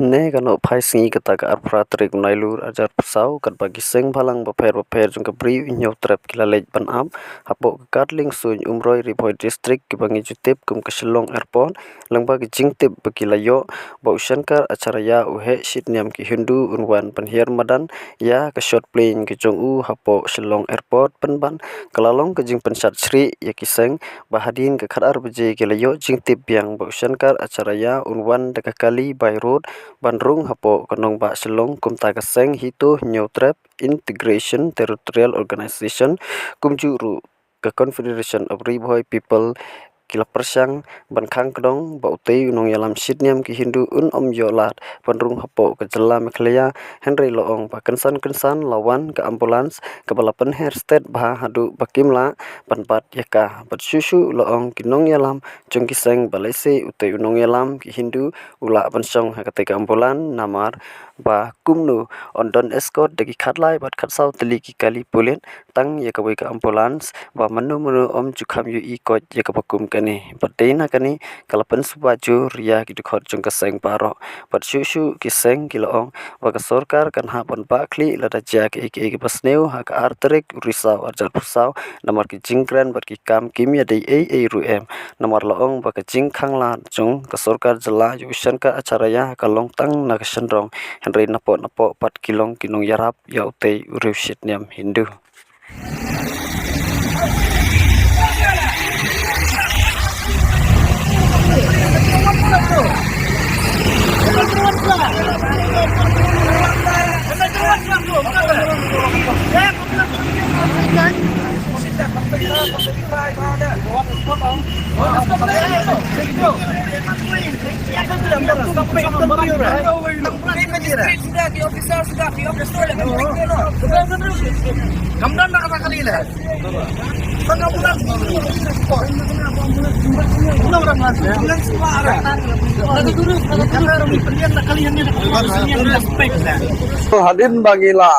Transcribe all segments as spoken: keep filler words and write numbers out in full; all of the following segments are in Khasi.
Ne ka nohphai sngi kata ka arphew phra tarik u Nailur arhajar arphew saw, katba ki seng bhalang bapher bapher jong ka Bri u Hynñiewtrep ki la leit ban ap hapoh ka kad liengsuiñ Umroi, Ri Bhoi District, kiba ngi ju tip kum ka Shillong Airport, lyngba ka jingtip ba ki la ïoh ba u Shankar Acharya, u heh shiit niam ki Hindu, un wan ban hiar madan ïa ka short plane ka jong u hapoh Shillong Airport, pynban ka la long ka jingpynshad shrieh ïa ki seng ba hadien ka khatar baje ki la ïoh jingtip biang ba u Shankar Acharya un wan da ka kali by road ban rung hapoh ka nongbah Shillong. Kumta ka seng Hito Hynñiewtrep Integration Territorial Organization, kumjuh ruh ka Confederation of Ri Bhoi People, ki la pyrshang ban khang kdong ba utei u nongïalam shiit niam ki Hindu un ym ïoh lad ban rung hapoh ka jylla Meghalaya, hynrei la ong ba kynsan kynsan la wan ka ambulance kaba la pynher stet bha haduh ba kim lah ban bat ïa ka. Bad shuh shuh la ong ki nongïalam jong ki seng ba lehse utei u nongïalam ki Hindu u lah ban shong ha katei ka ambulance, namar ba kumno un don escort da ki khatlai bad khatsaw tylli ki kali pulit tang ïa kawei ka ambulance, ba mano mano ym ju kham ïohi koit ïa kaba kum kane. Bad dei na kane ka la pynsuba jur ïa ki dkhot jong ka seng baroh. Bad shuh shuh ki seng ki la ong ba ka sorkar kan hap ban bah khlieh lada jia kaei kaei kaba sniew ha ka ar tarik u Risaw arhajar arphew saw, namar ki jingkren bad ki kam kim ïadei ei ei ruh em. Namar la ong ba ka jingkhang lad jong ka sorkar jylla ïa u Shankar Acharya ka long tang na ka shynrong, hynrei napoh napoh pat ki long ki nongïarap ïa utei u riewshiit niam Hindu. Hadien ba ngi la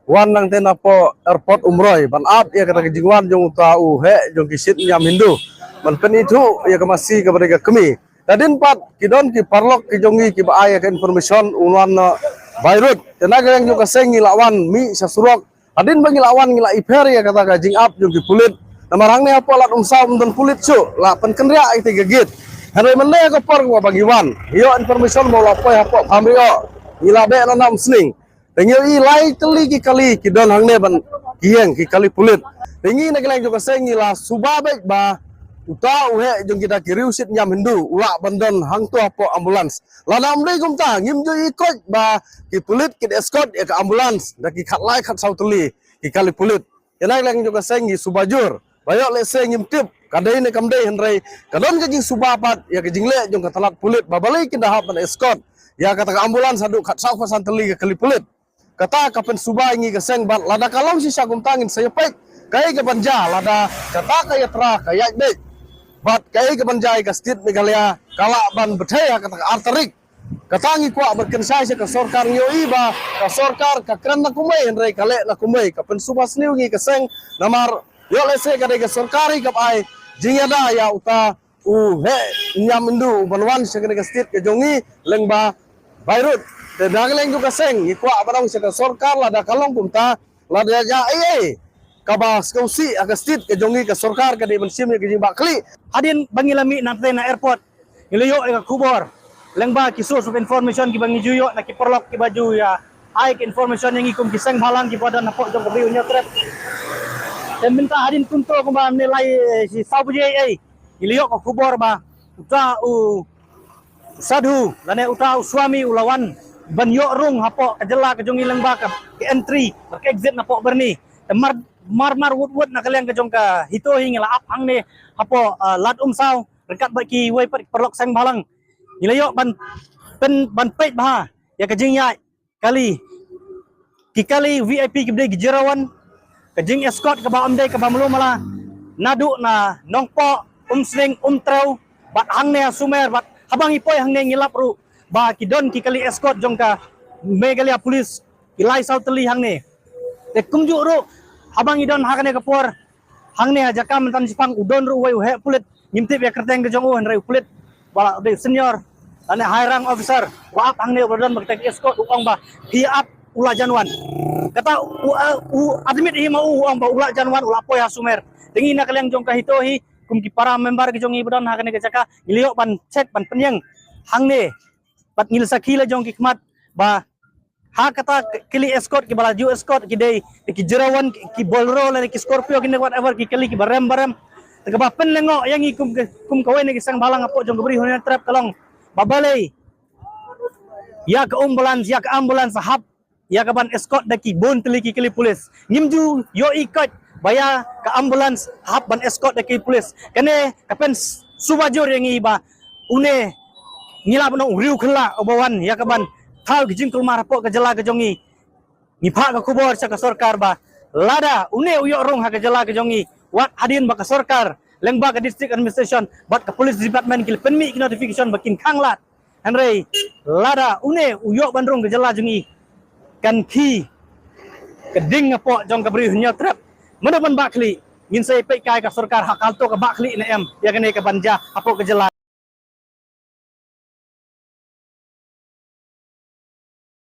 wan nangta napoh airport Umroi ban ap ïa kata ka jingwan jong uta u heh jong ki shiit niam Hindu ban pynithuh ïa ka masi kaba dei ka kmie. Hadien pat ki don ki paralok ki jong ngi kiba ai ïa ka information un wan na by road. Te na ka liang jong ka seng ngi la wan mih sha surok. Hadien ba ngi la wan ngi la ïapher ïa kata ka jingap jong ki pulit. Namar hangne hapoh Lad Umsaw ym don pulit shuh, la pynkynriah ïa kata ka gate. Hynrei mynne ha ka por kaba ngi wan, ïoh information ba u la poi hapoh Bhamrioh. Ngi la beh na Umsning. Te ngi ïohi lai tylli ki kali ki don hangne ban ki ïeng ki kali pulit. Te ngi na ka liang jong ka seng ngi la suba beit ba uta u heh jong kita ki riewshiit niam Hindu u lah ban don hangto hapoh ambulance. Lada ym dei kumta ngim ju ïohi koit ba ki pulit kin escort ïa ka ambulance da ki khatlai khatsaw tylli ki kali pulit. Ïa na ka liang jong ka seng ngi suba jur ba ïoh lehse ngim tip ka dei ne kam dei, hynrei ka don ka jingsuba pat ïa ka jingleh jong ka tnat pulit ba balei kin da hap ban escort ïa kata ka ambulance haduh khatsaw khatsan tylli ka kali pulit. Kata ka pynsuba ïa ngi ka seng bad lada ka long shisha kumta ngin sa ïa peit kaei ka ban jia lada kata ka ïathuh ka ïaid beit. Bad kaei ka ban jia ïa ka state Meghalaya ka lah ban bthei ha kata ka ar tarik. Kata ngi kwah ban kynshai sha ka sorkar, ngi ïohi ba ka sorkar ka kren na kumwei hynrei ka leh na kumwei, ka pynsuba sniew ïa ngi ka seng namar ïoh lehse ka dei ka sorkar hi kaba ai jingïada ïa uta u heh niam Hindu u ban wan sha kane ka state ka jong ngi lyngba by road. Te na ka liang jong ka seng ngi kwah ban ong sha ka sorkar lada ka long kumta, lada ïa ei ei kaba sngewsih ha ka state ka jong ngi ka sorkar ka dei ban shim ïa ka jingbakla. Hadien ba ngi la mih nangta na airport ngi la ïoh ïa ka khubor lyngba ki source of information kiba ngi ju ïoh na ki paralok kiba ju ïa ai ka information ïa ngi kum ki seng bhalang kiba don hapoh jong ka Bri u Hynñiewtrep. Te mynta hadien kumto kumba ne lai, eh, shi saw baje ei ei ngi la ïoh ka khubor ba uta u sadhu lane uta u swami u la wan ban ïoh rung hapoh ka jylla ka jong ngi lyngba ka, ka entry bad ka exit napoh Byrni. Te mar mar mar wut wut na ka liang ka jong ka HITO hi ngi la ap hangne hapoh, ah, Lad Umsaw ryngkat bad kiwei pat ki paralok seng bhalang. Ngi la ïoh ban pyn ban peit bha ïa ka jingïaid kali, ki kali VIP kiba dei ki Jirawan, ka jing escort kaba ym dei kaba mluh mala naduh na Nongpoh, Umsning, Umtrew bad hangne ha Sumer bad haba ngi poi hangne ngi lap ruh ba ki don ki kali escort jong ka Meghalaya Police ki lai saw tylli hangne. Te kumjuh ruh haba ngi don ha kane ka por hangne ha jaka mynta shipang u don ruh uwei u heh pulit, ngim tip ïa kyrteng ka jong u hynrei u pulit ba la dei senior. lane high rank officer, u ap hangne u ba don ba kata ka escort, u ong ba phi ap u Lah Janwan. Kata u, u, u admit hi ma u, u ong ba u Lah Janwan u la poi ha Sumer. Te ngi na ka liang jong ka HITO hi, kum ki para member ki jong ngi ba don ha kane ka jaka, ngi la ïoh ban check, ban pynïeng hangne. Bad ngi la sakhi la jong ki khmat ba ha kata ki kali escort, ki ba la ju escort, ki dei ki Jerawan, ki, ki Bolero, lane ki Scorpio, ki ne whatever, ki kali ki ba rem ba rem. Te kaba pynlyngngoh ïa ngi kum ka, kum kawei na ki seng bhalang hapoh jong ka Bri Hynñiewtrep ka long ba balei ïa ka ambulance, ïa ka ambulance hap ïa ka ban escort da ki bun tylli ki kali police. Ngim ju ïohi koit ba ïa ka ambulance hap ban escort da ki police. Kane ka pyn suba jur ïa ngi ba une ngi lah ban ong u riew khylla uba wan ïa ka ban thaw ki jingkulmar hapoh ka jylla ka jong ngi. Ngi phah ka khubor sha ka sorkar ba lada une u ïoh rung ha ka jylla ka jong ngi, wat hadien ba ka sorkar lyngba ka district administration bad ka police department ki la pynmih ki notification ba kin khanglad. Hynrei lada une u ïoh ban rung ka jylla jong ngi, kan khie ka ding hapoh jong ka Bri Hynñiewtrep. Mano ban bah khlieh? Ngin sa ïa peit kai ka sorkar ha ka to ka bah khlieh ne em ïa kane ka ban jia hapoh ka jylla.